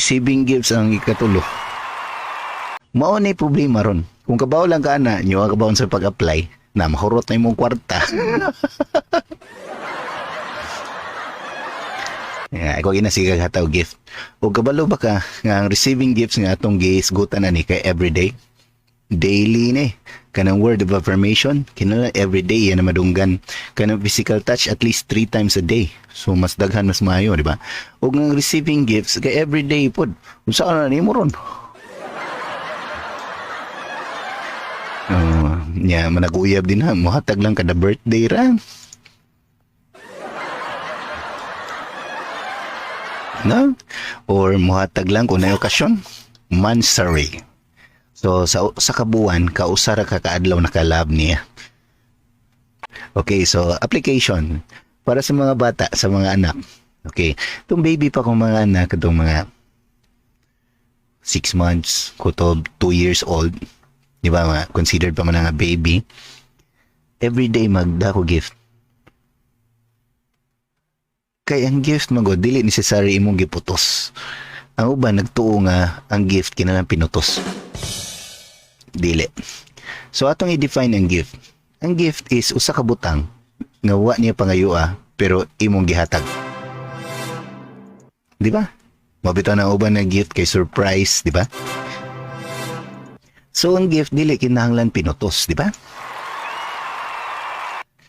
Receiving gifts ang ikatulo. Mao ni problema ron. Kung kabaw lang ka ana, nyo ka sa pag-apply, na mahurot na imong kwarta. Yeah, ikaw gina sige hataw gift. O kabalo ba ka nga ang receiving gifts nga atong gihisgutan na ni kay everyday? Daily ni. Kanang word of affirmation, kinahanglan everyday yan na madunggan. Kanang physical touch at least 3 times a day. So mas daghan mas maayo, di ba? O nga receiving gifts kay everyday pod. Unsa ka na nimo ron? Oh, nya managuyab din ha, mohatag lang kada birthday ra. No? Or mohatag lang kung na okasyon, monthsary. So sa kabuan, kausa ra ka kaadlaw nakalab niya. Okay, so application para sa mga bata, sa mga anak. Okay, itong baby pa kong mga anak, itong mga 6 months, kutob 2 years old, di ba, mga considered pa man nga baby, everyday magdako gift. Kay ang gift magod dili necessary imong giputos. Ang uban nagtuo nga ang gift kinahanglan pinutos. Dili. So atong i-define ang gift. Ang gift is usa ka butang nga wa niya pangayoa pero imong gihatag. Di ba? Mabitaw na uban ng gift kay surprise, di ba? So ang gift dili kinahanglan pinutos, di ba?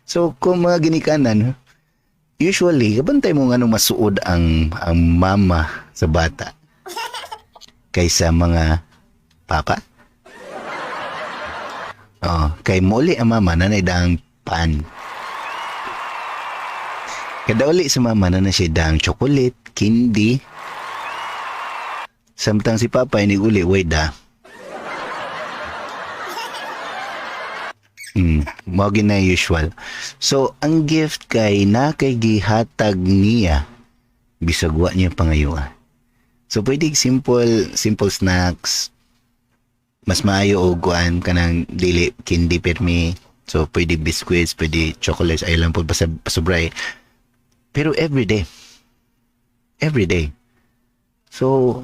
So kung mga ginikanan, usually kabantay mo nga nung masuod ang mama sa bata kaysa mga papa. Oh, kay muli ang mama na daang pan. Kada uli sa mama na siya daang chocolate, candy. Samtang si papa ini uli way da. Mao na usual. So ang gift kay na kay gihatag niya bisag wa niya pangayoa. So pwede simple snacks. Mas maayo og kuan kanang dili candy permi. So pwede biscuits, pwede chocolates, ay lang po basta pasubray. Pero everyday. Everyday. So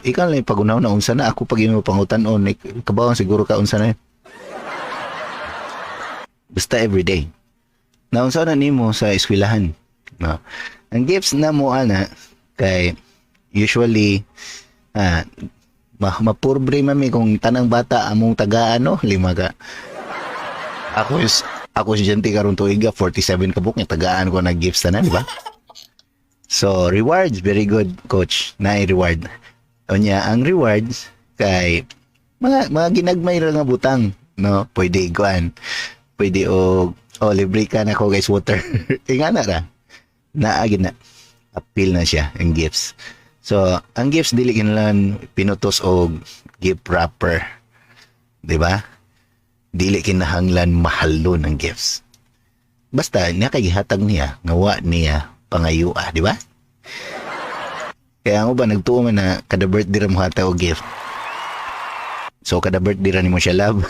ikaw lang pagunaw na unsa na ako pag imo pangutan-on, kabawan siguro ka unsa na. Basta everyday. Naunsa na nimo sa eskwelahan. No? Ang gifts na mo ana kay usually mapurbre mami kung tanang bata among tagaan, no, lima ka. Ako estudyante karon tuiga 47 ka buok nga tagaan ko na gifts tanan, di ba? So rewards, very good coach, na reward. Unya ang rewards kay mga ginagmay ra nga butang, no? Pwede kuan. Pwede og oh libre ka na ko guys water. Ingana ra. Naa gid na. Appeal na siya ang gifts. So, ang gifts dili kinahanglan pinutos og gift wrapper. Di ba? Dili kinahanglan mahalon ang gifts. Basta niya kay gihatag niya, nga wa niya pangayua, di ba? Kaya ang uban nagtuo man na kada birthday ra mohatag og gift. So kada birthday ra nimo siya love.